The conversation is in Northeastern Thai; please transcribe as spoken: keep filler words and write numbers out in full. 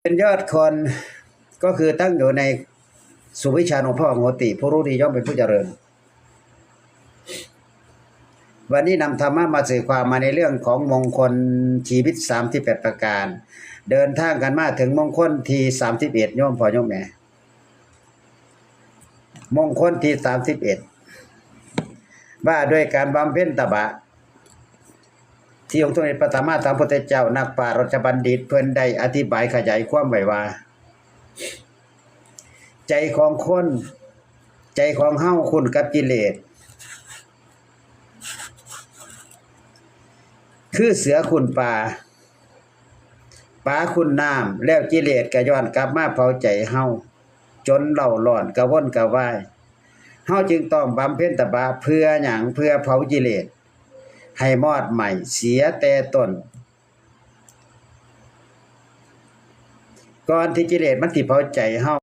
เป็นยอดคน ก็คือตั้งอยู่ในสุวิชชานุภาเวโหติ ผู้รู้ดีย่อมเป็นผู้เจริญ วันนี้นำธรรมะมาสื่อความมาในเรื่องของมงคลชีวิต สามสิบแปด ประการ เดินทางกันมาถึงมงคลที่ สามสิบเอ็ด โยมพ่อโยมแม่ มงคลที่ สามสิบเอ็ด ว่าด้วยการบำเพ็ญตบะ ที่องค์สมเด็จพระสัมมาสัมพุทธเจ้า นักปราชญ์บัณฑิตเพิ่นได้อธิบายขยายความไว้ว่า ใจของคน ใจของเฮาคุ้นกับกิเลส คือเสือคุ้นป่า ป่าคุ้นน้ำ แล้วกิเลสก็ย้อนกลับมาเผาใจเฮา จนเร่าร้อนกระวนกระวาย เฮาจึงต้องบำเพ็ญตบะเพื่อหยัง เพื่อเผากิเลส ให้มอดไหม้เสียแต่ต้น ก่อนที่กิเลสมันสิเผาใจเฮา